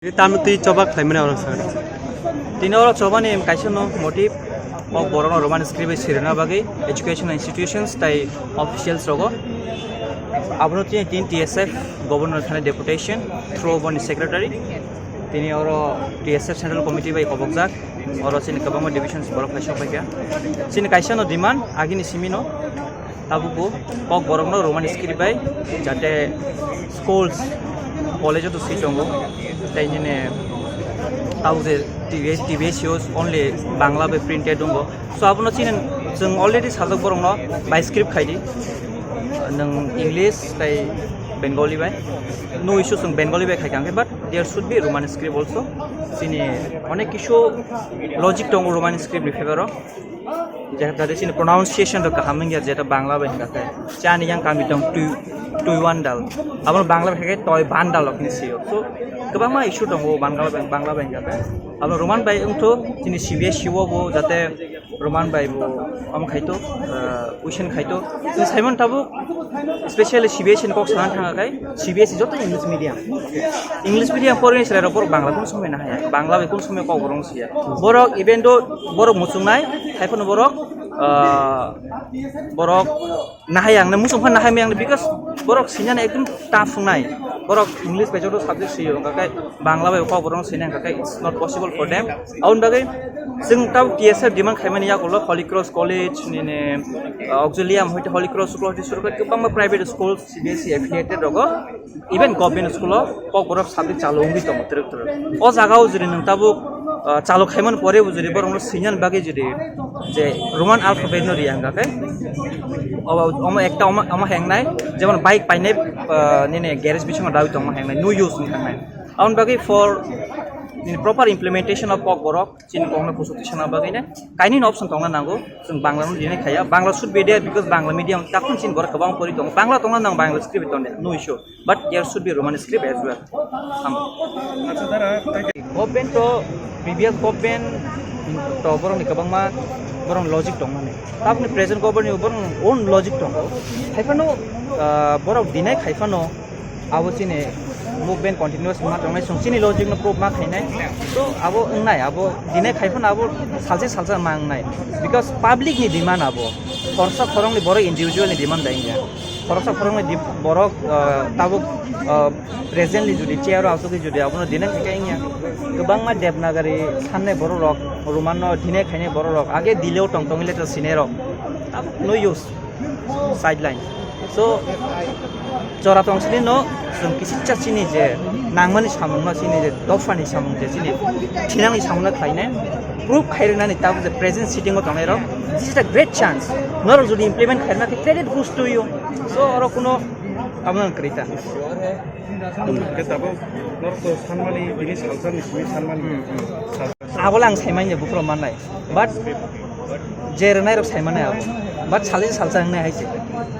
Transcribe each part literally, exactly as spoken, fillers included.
Tamo twi choba khlaimani oro sakha. Tini oro chobani kaisa no motive, o borokno Roman script bai sirina bagwi educational institutions tai officials rogo. Abono tini tin T S F governor thani deputation through boni secretary. Tini oro T S F central committee bai kobokjak. Oro chini kwbangma divisions borok kaisa paikha. Chini kaisa no demand agini simi no. Tabukbo kok borokno Roman script bai jate schools, college-o to swi tongo. Tai nini tabuk je T V S, T V S use only Bangla bai printed tongo. So abono chini chwng already sajak borokno bai script khaidi. Nwng English tai Bengali bai. No issue chwng Bengali bai khai kha, but there should be Roman script also. Chini onek kisu logic tongo Roman script ni favor-o. Je-, jate chini pronunciation rok kaham wngya, jeta Bangla bai hwnkha khe, chani yang kami tong tui, tui wandal. Abo Bangla bai hwnkha khe toi bandal rok hinwi sio. So, kwbangma issue tongo Bangla bai, Bangla bai hwnkha khe. Abo Roman bai wngtho, chini C B S E o bo jate Roman bai bo omo khaito, ah, question khaito. Chwng Simon tabuk specially C B S E ni kok sana thanga khai, C B S E joto English medium. English medium porni chwrai rok borok Bangla kunu somoi nahaya. Bangla bai kunu somoi kok borok siya. Borok even though borok muchungnai, hai phano borok, ah, borok nahaya ang musung phan nahai ang because borok sinyani ekdom tough wngnai. Borok English bai joto subject siyo, hwnkha khe Bangla bai kok borok sini hwnkha khe it's not possible for them. Aboni bagwi chwng tabuk T S F demand khaimani yagulo Holy Cross College nini, ah, Auxilium hoite Holy Cross College suru khe kwbangma private school C B S E affiliated rogo. Even government school-o kok borok subject chalo wngwi tongo twrwk twrwk. O jaga-o jodi nwng tabuk, ah, chalo khaimani pore bo jodi borokno swinani bagwi jodi je Roman alphabet no riya hwnkha khe obo, omo ekta omo, omo hengnai, jemon bike painai, ah, nini garage bisingo dawi tongma hengnai, no use wngkha hnai. Aboni bagwi for nini proper implementation of kok borok chini kokno kuchuk tisana bagwi ne kainwi no option tongna nango. Chwng Bangla no dinai khaya. Bangla should be there because Bangla medium takhun chini borok kwbang pori tongo. Bangla tongna nang Bangla script tonde, no issue. But there should be Roman script as well. Tamo. Government to previous government to borokni kwbangma borok logic tongmani. Tabukni present government ni borok own logic tongo. Haiphano, ah, borok dinai khaifano abo chini movement continuous ma tongnai, chwng chini logic no prove ma khainai. So abo wngnai, abo dinai khai phano abo salsa salsa ma wngnai, because public ni demand abo, khoroksa khoroknwi borok individual ni demand dai wngya, khoroksa khoroknwi di-, borok, ah, tabuk, ah, presently jodi chair o asugwi jodi abono dinai khai khe wngya, kwbangma Devanagari sannai borok rok, Roman no dinai khainai borok rok age Delhi o tong tongwi letter sinai rok tabuk no use. Sideline. So, jora tong sini no, chwng kisitsa chini je nangmani samung no, chini je dophani samung je chini thinangni samung no khlainai, proof khairwnani tabuk je present sitting o tongnai rok, this is a great chance. Norok jodi implement khairna khe credit goes to you. So, oro kuno abo no kwrwi ta. Khe tabuk norok to sanmani bini salsa ni simi sanmani. Abola ang saimanya buphuru mannai. But je rwnai rok saimannai abo. But salsa salsa wngnai hai se.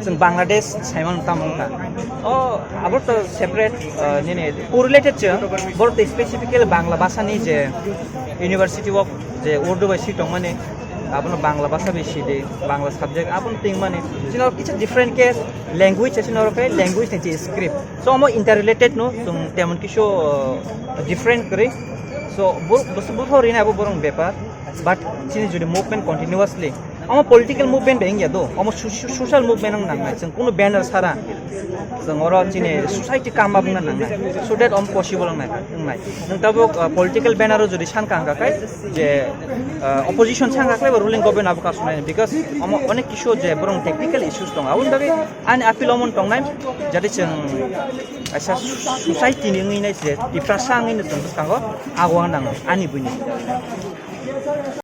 Chwng Bangladesh saiman tamo wngkha. O abo to separate, uh, nini correlated chwng. Borok to specifically Bangla bhasha ni je university o je Urdu bai si tongmani, abono Bangla bhasha bai si di, Bangla subject abono tingmani. Chini oro kisa different case, language chini oro khe language ni je script. So omo interrelated no, chwng temon kisu, uh, different kwrwi. So bo, bo, bo, bo rinai abo borok bepar. But chini jodi movement continuously, omo political movement bai wngya do, omo so-, so-, social movement wng nangnai, chwng kunu banner sara, chwng oro chini society kama wngna nangnai, so that omo possible wngnai, wngnai. Nwng tabuk, uh, political banner o jodi san kang kakai je, uh, opposition san kakai ba ruling government abo kasunai, because omo onek kisu je borok technical issues tongo, aboni bagwi ani appeal omo tongnai, jate chwng kaisa society ni wngwi nai je Tiprasa wngwi no chwng bwskango ago nang ani buini.